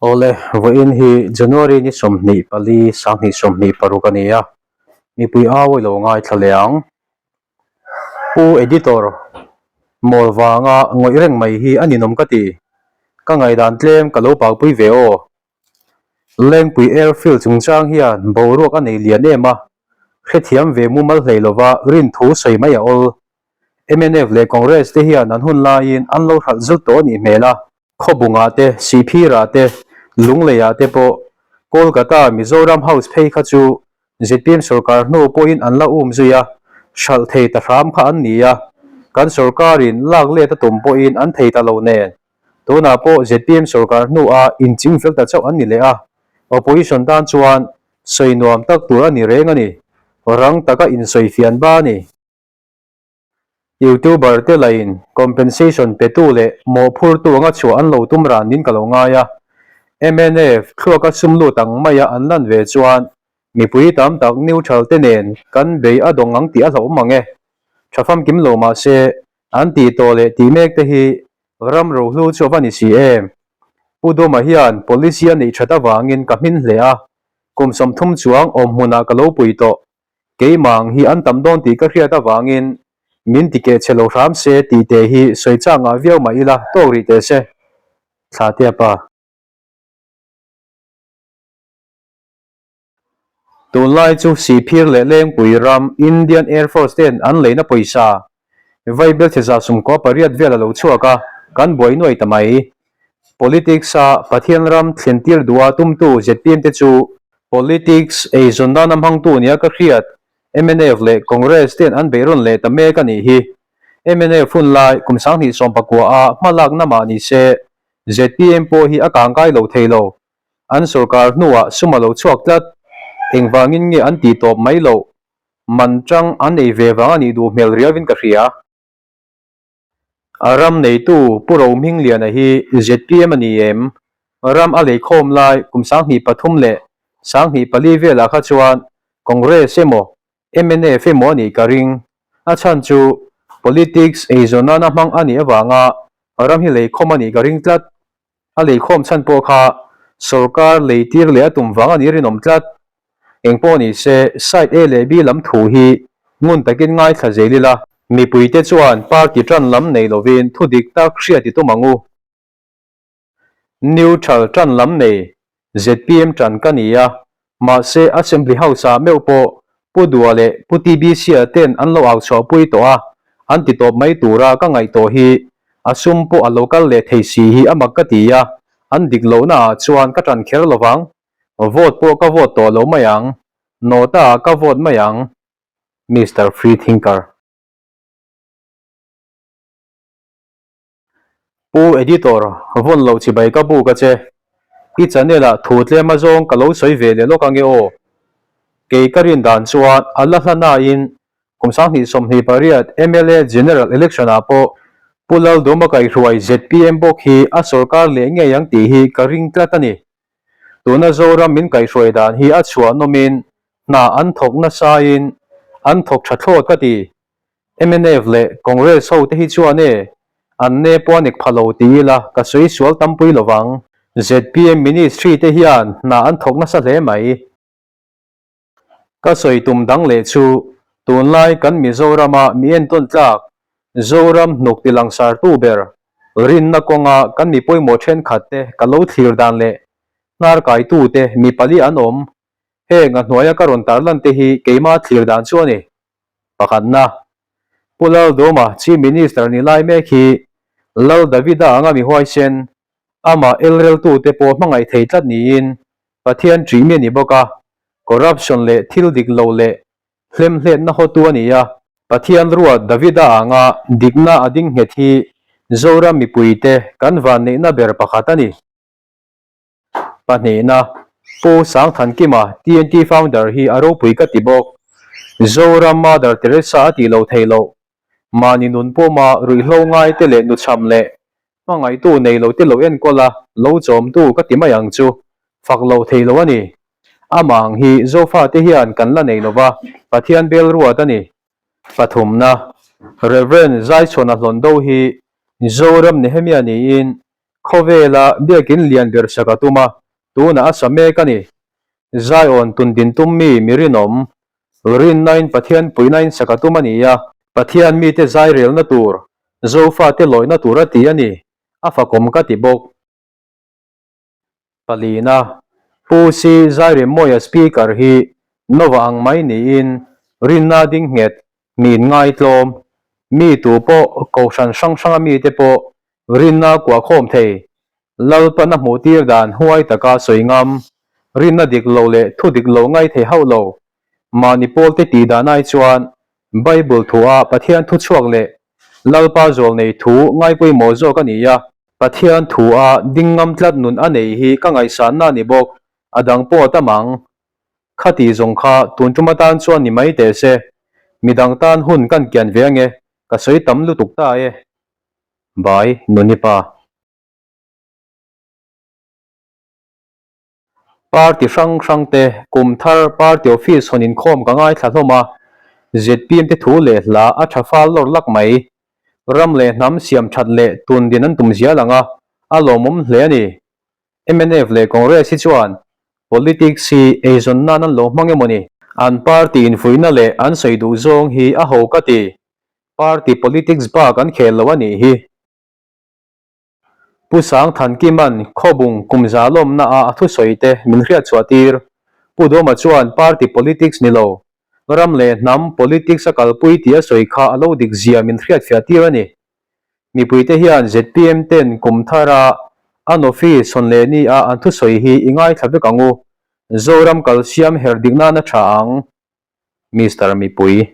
Awle, vawiin hi January ni 24, 2026 a ni a, mipui au i lo ngaithla leh ang. Pu Editor, mawl vanga ngawih reng mai hi a ninawm ka ti. Ka ngaihdan tlem ka lo pakpui ve aw. Lengpui Airfield chungchang hian boruak a nei lian em a, hrethiam ve mumal hlei lova rinthu sawi mai a awl. Mnf leh Congress te hian an hun laiin an lo hralh zut tawh a nih hmel a. Khawbungah te, Sihphirah te, Lungleiah te pawh Kolkata Mizoram House phei kha chu zpm sorkar hnu pawhin an la um zui a, hralh thei ta hram kha an ni a, kan sorkarin lak let a tum pawhin an thei ta lo nen. Tunah pawh zpm sorkar hnuah inching fel ta chauh an ni leh a, opposition tan chuan sawi nuam tak tur a ni reng a ni, rang taka insawifian ba a ni. Youtuber te lahin compensation petu leh mawhphurtu anga chhuah an lo tum ran niin ka lo ngai a. Mnf thluaka sum lut ang maia an lan ve chuan mipui tam tak neutral te nen kan bei a dawng ang tih a hlauhawm ang e. Tha famkim lo mah se an tih tawh leh tih mek te hi ram rohlu chu a va ni si em. Pu Duma hian policy a neih that avangin ka hmin hle a, kum 30 chuang awm hmunah ka lo pui tawh. Keimah ang hi an tam dawn tih ka hriat avangin min ti keh chhe lo hram se tih te hi sawi chak ngah viau mah ila tawk rih teh se. Thlahtea pa. Tunlai chu Sihphir leh Lengpui ram Indian Air Force ten an leina pawisa Vaibelchhe 98 vel a lo chhuak a, kan buai nuai ta mai. Politics-a Pathian ram thlentir duha tumtu zpm te chu Politics eizawn nana hmangtu nia ka hriat mnf leh Congress ten an beihrawn leh ta mek a nih hi. Mnf hun lai kum 2019 a hmalakna mah ni se zpm pawh hi a kangkai lo thei lo. An sorkar hnuah sum a lo chhuak tlat. Engvangin nge an tih tawp mai loh? Man chang an ei ve vang a nih duh hmel riauin ka hria. A ram neitu Pu Rohmingliana hi zpm a ni em? Ram a leikhawm lai kum 2003 leh 2004 velah kha chuan Congress emaw mnf emaw a nih ka ring. A chhan chu politics eizawn nana hmang a nih avanga ram hi leikhawm a nih ka ring tlat. A leikhawm chhan pawh kha sorkar leitir leh a tum vang a nih rinawm tlat. Engpawh ni se, side A leh B lam thu hi ngun takin ngaithla zel ila. Mipuite chuan party tan lam nei lovin thu dik tak hriat i tum ang u. Neutral tan lam nei zpm tan ka ni a, mahse Assembly House-ah meuh pawh Pu Dua leh Pu TBC-a ten an lo au chhuahpui tawh a, an ti tawp mai tura ka ngaih tawh hi a sum pawh a lo kal leh thei si hi a mak ka ti a, an dik lohnaah chuan ka tan kher lovang. Vote pawh ka vote tawh lo mai ang. Nota ah ka vote mai ang. Mister Free Thinker. Pu Editor, vawn loh chibai ka buk a che. I channel ah thu tlem a zawng ka lo sawi ve leh lawk ange aw. Kei ka rin dan chuan a la hla nain kum 2028 mla General Election ah pawh Pu Lalduma kaihruai zpm bawk hi a sawrkar leh ngei ang tih hi ka ring tlat a ni. Tuna Zoram min kaihhruai dan hi a chhuah nawmin hna an thawk nasain an thawk tha thlawt ka ti. Mnf leh Congress ho te hi chuan e, an ne pawh a nek pha lo ti ila ka sawi sual tampui lovang. Zpm Ministry te hian hna an thawk nasa hle mai. Ka sawi tum dang leh chu tunlai kan Mizorama mi entawn tlak, Zoram hnuk ti langsartu ber, rinna kawnga kan mi pawimawh thenkhat te ka lo thlir dan leh hnar kaitute mi pali an awm. Heng a hnuaia ka rawn tarlan te hi keima thlir dan chu a ni. Pakhatna, Pu Laldawma Chief Minister ni lai mek hi Lal Davida anga mi huaisen, amah elreltute pawh hmangaih thei tlat niin Pathian ṭih mi a ni bawk a, corruption leh thil dik lo leh hlemhletna hawtu a ni a. Pathian ruat Davida anga dikna a ding nghet hi Zoram mipuite kan vanneihna ber pakhat a ni. Pahnihna, Pu Sangthankima, TNT founder hi a ropui ka ti bawk. Zoram Mother Teresa a tih loh theih loh. Mahni nun pawma ruihhlo ngaite leh nuchham leh Hmangaihtu nei lo te lo enkawl a, lo chawmtu ka ti mai ang chu. Fak lo thei lo a ni. Amah ang hi Zofa te hian kan la nei lo va, Pathian bel ruat a ni. Pathumna, Rev. Zaichhawn a hlawn do hi Zoram Nehemia niin. Khawvela biakin lian ber sak a tum a, tunah a sa mek a ni. Zion tun din tum mi mi rinawm, rinnain Pathian puihnain sak a tum a ni a. Pathian mite zai relna tur, Zofate lawihna tur a ti a ni, a fakawm ka ti bawk. Palina, Pu Si Zairemmawia Speaker hi Nova ang mai niin rinna ding nghet, mi inngaihtlawm, mi tu pawh kohhran hrang hranga mite pawh rinna kuahkhawm thei, Lalpan a hmuhtir dan huai taka sawi ngam, rinna dik lo leh thu dik lo ngai thei hauh lo, mahni pawlte tih dan ai chuan Bible thua Pathian thu chhuak leh Lalpa zawl nei thu ngaipawimawh zawk a ni a. Pathian thua ding ngam tlat nun a nei hi ka ngaihsanna a ni bawk, a dang pawh a tam ang. Khati zawng kha tun tum atan chuan ni mai teh se, midang tan hun kan kian ve ange, ka sawi tam lutuk ta e. Bye, Nunipa. Party hrang hrang te kum thar party office hawn inkhawm ka ngaithla hlawm a, zpm te thu leh hla a tha fal lawr lak mai. Ram leh hnam siam that leh tun din an tum zial ang a, a lawmawm hle a ni. Mnf leh Congress hi chuan politics hi eizawn nan an lo hmang emaw ni? An party infuihna leh an sawi duh zawng hi a ho ka ti. Party politics bak an khel lo a nih hi. Pu Sangthankima'n Khawbung kum za lawmna a a thusawi te min hriatchhuah tir. Pu Dawma chuan party politics ni lo, ram leh hnam politics a kalpui tih a sawi kha a lo dik zia min hriatfiah tir a ni. Mipuite hian zpm ten kum thara an office hawn leh ni a an thusawi hi i ngaithla vek ang u. Zoram kalsiam her dik nana tha ang. Mister Mipui.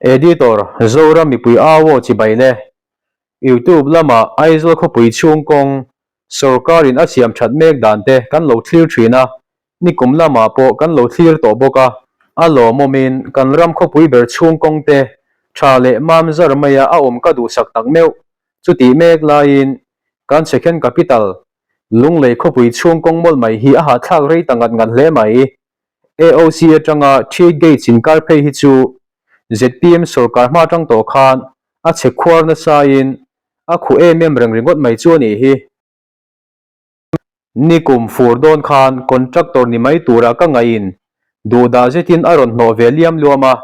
Editor, Zoram mipui au aw chibai le. Youtube lama Aizawl khawpui chhung kawng sawrkarin a siam that mek dan te kan lo thlir thin a, nikum lamah pawh kan lo thlir tawh bawk a. A lawmawmin kan ram khawpui ber chhung kawng te tha leh mam zar maia a awm ka duhsak tak meuh. Chutih mek laiin kan second capital Lunglei khawpui chhung kawng mawlh mai hi a hahthlak rei ta ngat ngat hle mai. AOC atanga Trade Gates inkar phei hi chu zpm sorkar hma atang tawh khan a chhe khuar nasain a khuh em em reng ringawt mai chu a nih hi. Nikum fur dawn khan contractor ni mai tura ka ngaihin duhdah zetin a rawn hnawh ve liam luam a,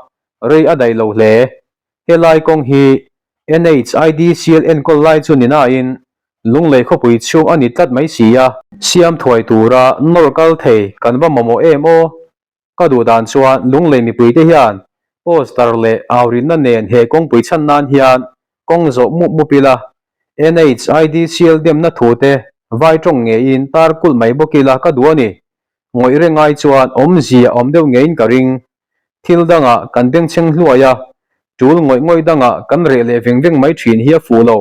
rei a daih lo hle. Helai kawng hi NHIDCL enkawl lai chu ni nain Lunglei khawpui chhung a ni tlat mai si a. Siam thuai tura nawr kal thei kan va mamawh em aw? Ka duh dan chuan Lunglei mipuite hian poster leh aurinna nen he kawngpui chhan nan hian kawng zawh mup mup ila, NHIDCL demna thu te vai tawng ngeiin tar kulh mai bawk ila ka duh a ni. Ngawih reng ai chuan awmzia awm deuh ngeiin ka ring. Thil dangah kan bengchheng hluai a, tul ngawih ngawih dangah kan reh leh veng veng mai thin hi a fuh lo.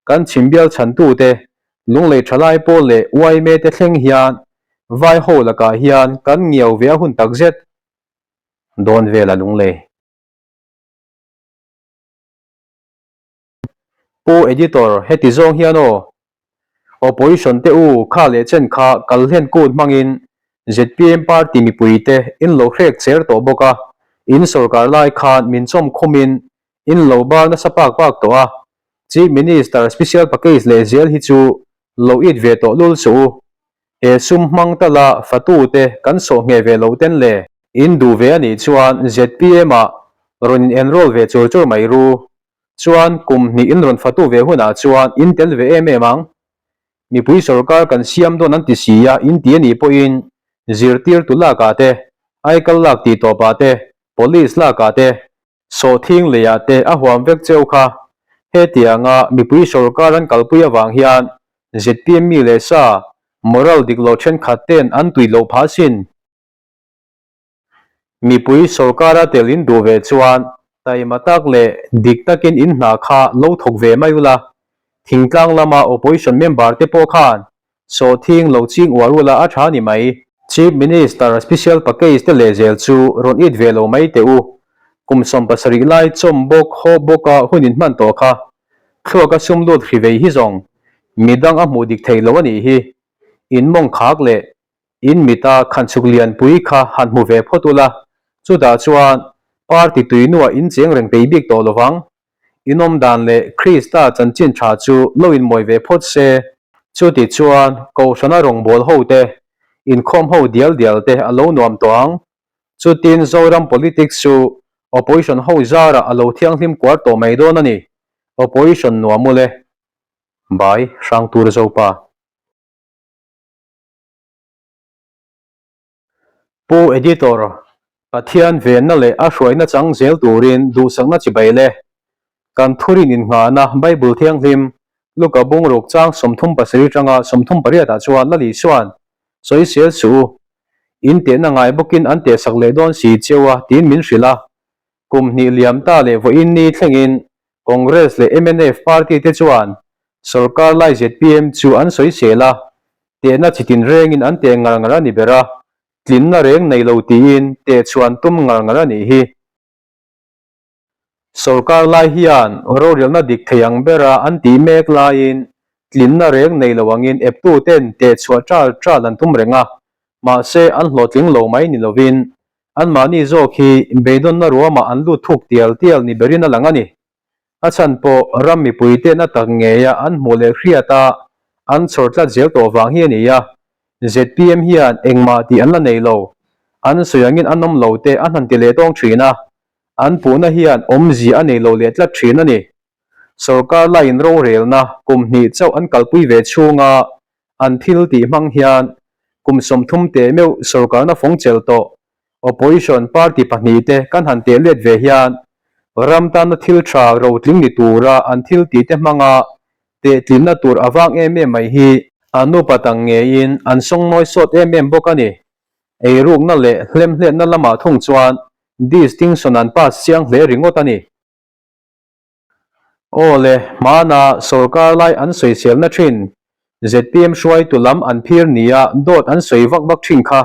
Kan chhimbial chhantute, Lunglei thalai pawl leh uaime te thleng hian vai ho lakah hian kan ngiau ve a hun takzet dawn vel a Lunglei. Pu Editor, heti zawng hian aw, Opposition te u kha leh chen kha kal hlen kut hmangin zpm party mipui te in lo hrek cher tawh bawk a, in sorkar lai khan min chawm khumin in lo bar nasa pak pak tawh a, Chief Minister special package leh zel hi chu lo it ve tawh lul suh u. He sum hmang tala fatu te kan sawh ngheh ve lo ten le. In duh ve a nih chuan zpm ah rawn in enroll ve chur chur mai ru. Chuan kum hnih in rawn fatu ve hunah chuan in tel ve em em ang. Mipui sorkar kan siam dawn an ti si a, in ti a nih pawhin zirtirtu lakah te, aikal lak tih tawpah te, police lakah te, Sawhthing leiah te a huam vek cheu kha. Hetianga mipui sorkar an kalpui avang hian zpm mi leh sa moral dik lo thenkhat ten an tui loh phah sin. Mipui sorkara tel in duh ve chuan taima tak leh dik takin in hna kha lo thawk ve mai ula. Thingtlang lama opposition member te pawh khan Sawhthing lo ching uar ula a tha ni mai. Chief Minister special package te leh zel chu rawn it ve lo mai teh u. Kum 70 lai chawm bawk haw bawka hun in hman tawh kha. Thluaka sum lut hri vei hi zawng midang a hmuh dik thei lo a nih hi. In mawng khak leh in mita khanchhuk lianpui kha han hmu ve phawt ula, chutah chuan party tuinuah in cheng reng peih bik tawh lovang. In awm dan leh Krista chanchin tha chu lo inmawi ve phawt se. Chuti chuan Kohhrana rawngbâwl hote, inkhawm ho dial dial te a lo nuam tawh ang. Chutin Zoram politics chu opposition ho zarah a lo thianghlim kuar tawh mai dawn a ni. Opposition nuam ule. Bai Hrangtur Zopa. Pu Editor, Pathian venna leh a hruaina chang zel turin duhsakna chibai le. Kan thurin innghahna Bible Thianghlim, Luka bungruk chang 37 atanga 38 ah chuan Lali chuan, Sawisel suh u, in tehna ngai bawkin an tehsak leh dawn si cheu a tiin min hrilh a. Kum hnih liam ta leh vawiin ni thlengin Congress leh mnf party te chuan sorkar lai zpm chu an sawisel a, tehna chi tinrengin an teh ngar ngar a ni ber a, tlinna reng nei lo tiin teh chhuan tum ngar ngar a nih hi. Sorkar lai hian rorelna dik thei ang bera an tih mek laiin tlinna reng nei lo angin eptuten teh chhuah ṭal ṭal an tum reng a, mahse an hlawhtling lo mai ni lovin anmahni zawk hi beidawnna ruamah an lut thuk tial tial ni berin a lang a ni. A chhan pawh ram mipuite'n a tak ngeia an hmuh leh hriat a, an chhawr tlat zel tawh vang hi a ni a. Zpm hian engmah tih an la nei lo. An sawi angin an awm lo te an han ti leh tawng thin a, an puhna hian awmzia a nei lo leh tlat thin a ni. Sorkar laiin rorelna kum hnih chauh an kalpui ve chhunga an thil tih hmang hian kum 30 teh meuh sorkarna fawng chelh tawh Opposition party pahnihte kan han teh let ve hian ram tana thil tha rotling ni tura an thil tihte hmanga tehtlinna tur a vang em em mai hi an upa tang ngeiin an sawngnawi sawt em em bawk a ni. Eirukna leh hlemhletna lamah thung chuan distinction an pass chiang hle ringawt a ni. Aw le, hmana sorkar lai an sawiselna thin, zpm hruaitu lam an phir nia dawt an sawi vak vak thin kha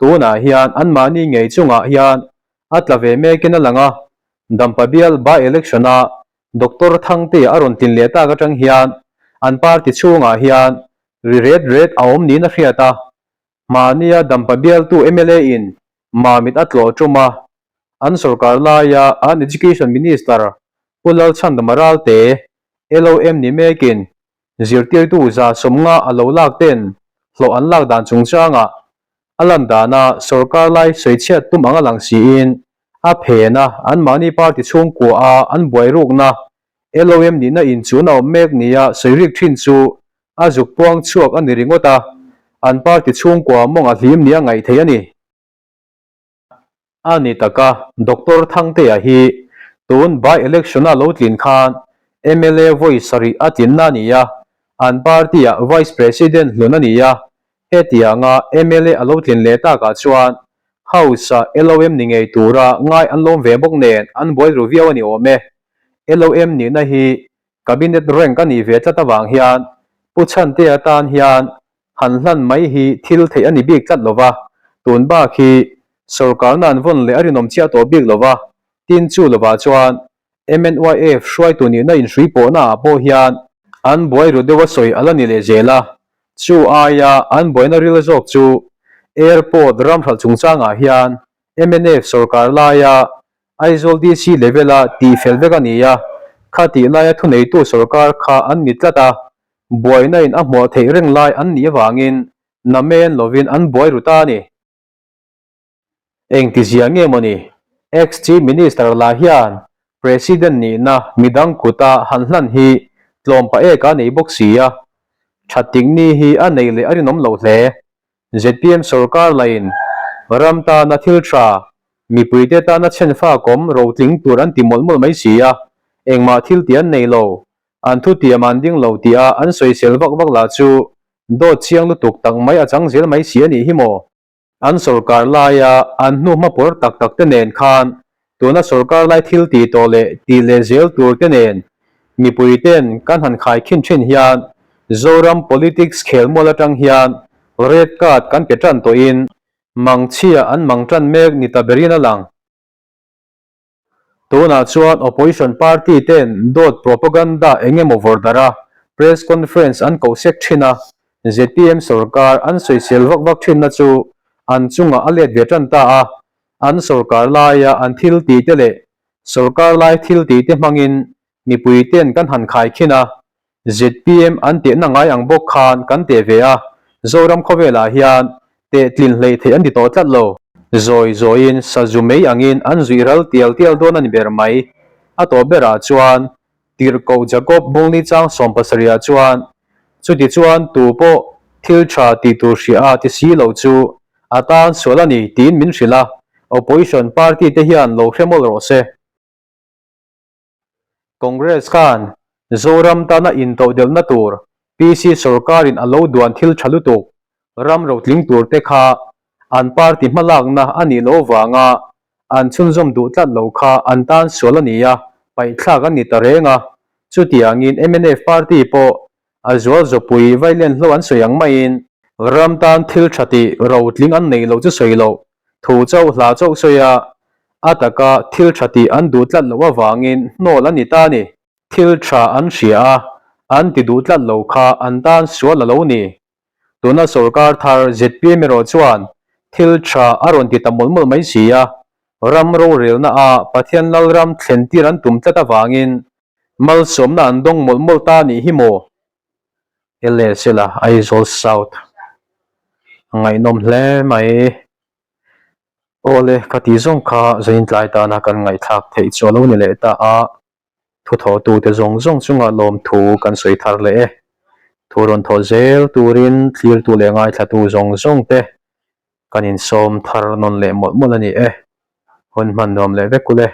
tunah hian anmahni ngei chungah hian a tla ve mekin a lang a, Dampa bial by-election-a Doctor Thangtea a rawn tlin leh tak atang hian an party chhungah hian ri ret ret a awm niin a hriat a, Mahnia Dampa bialtu mla in Mamit a tlawh tum a, an sorkar laia an Education Minister Pu Lalchhandama Ralte, LOM ni mekin zirtirtu 150 a lo lak ten hlawh an lak dan chungchangah a lan dana sorkar lai sawichhiat tum ang a lang siin a phen a, anmahni party chhungkua a an buai rukna LOM nihna inchun a awm mek nia sawi rik thin chu a zuk puang chhuak a ni ringawt a, an party chhungkua mawng a hlim nia ngaih theih a ni. A ni taka, Doctor Thangtea hi tun by-election a lo tlin khan mla vawi sarih a tlinna a ni a, an party-ah Vice President hlun a ni a, hetianga mla a lo tlin leh takah chuan House-ah LOM ni ngei tura ngai an lawm ve bawk nen an buai ru viau a ni awm e. LOM nihna hi Cabinet rank a nih ve tlat avang hian Pu Chhantea tan hian han hlan mai hi thil theih a ni bik tlat lo va, tun bak hi sorkarna an vawn leh a rinawm chiah tawh bik lo va, tin chu lovah chuan MNYF hruaitu nihna inhrui pawhna ah pawh hian an buai ru deuh a sawi a la ni leh zel a, chu aia an buaina ril zawk chu Airport ramhralh chungchangah hian mnf sorkar laia Aizawl DC level-a tihfel vek a ni a, khatih laia thuneitu sorkar kha an ni tlat a, buaina in a hmuah theih reng lai an nih avangin namen lovin an buai ru ta a ni. Engtizia nge maw ni? Ex-Chief Minister lah hian President nihna midang kuta han hlan hi tlawm pah ek a nei bawk si a, that tik ni hi a nei leh a rinawm lo hle. Zpm sorkar lahin ram tana thil tha, mipuite tana chhenfakawm rotling tur an ti mawlh mawlh mai si a, engmah thil tih an nei lo, an thutiam an ding lo tih a an sawisel vak vak lah chu dawt chiang lutuk tak mai a chang zel mai si a nih hi maw? An sorkar laia an hnu hmapawr tak tak te nen khan tuna sorkar lai thil tih tawh leh tih leh zel tur te nen mipui ten kan han khai khin thin hian Zoram politics khelmual atang hian red card kan pe tan tawhin mangchhia an mang tan mek ni ta berin a lang. Tunah chuan opposition party ten dawt propaganda eng emaw vawrh darh a, press conference an koh sek thin a, zpm sorkar an sawisel vak vak thinna chu an chungah a let ve tan ta a, an sorkar laia an thil tih te leh sorkar lai thil tih te hmangin Mipui ten kan han khai khin a, zpm an tehna ngai ang bawk khan kan teh ve a, Zoram khawvelah hian teh tlin hlei theih an ti tawh tlat lo. Zawi zawiin sazu mei angin an zuih ral tial tial dawn a ni ber mai. A tawh berah chuan Tirhkoh Jakob Bungli chang sawmpasarihah chuan, Chuti chuan tu pawh thil tha tih tur hria a ti si lo chu a tan sual a ni tiin min hrilh a, Opposition party te hian lo hre mawlh rawh se. Congress khan Zoram tana intohdelhna tur PC sorkarin a lo duan thil tha lutuk ram rotling tur te kha an party hmalakna a nih loh vanga an chhunzawm duh tlat lo kha an tan sual a ni a, paihthlak an ni ta reng a. Chutiangin mnf party pawh a zual zawpui vailen hlo an sawi ang maiin ram tan thil tha tih rotling an neih loh chu sawi loh thu chauh hla chauh sawi a, a taka thil tha tih an duh tlat loh avangin hnawl an ni ta a ni. Thil tha an hria a, an ti duh tlat lo kha an tan sual a lo ni. Tuna sorkar thar zpm erawh chuan thil tha a rawn ti ta mawlh mawlh mai si a, ram rorelna a Pathian Lalram thlen tir an tum tlat avangin malsawmna an dawng mawlh mawlh ta a nih hi maw? LSL a Aizawl South a ngaihnawm hle mai. Awle ka tih zawng kha zain tlai tana kan ngaihthlak theih chu a lo ni leh ta a, thuthawhtute zawng zawng chunga lawmthu kan sawi thar leh e. Thu rawn thawh zel turin thlirtu leh ngaithlatu zawng zawng te kan insawm thar nawn leh mawlh mawlh a ni e. Hun hman nuam leh vek ule.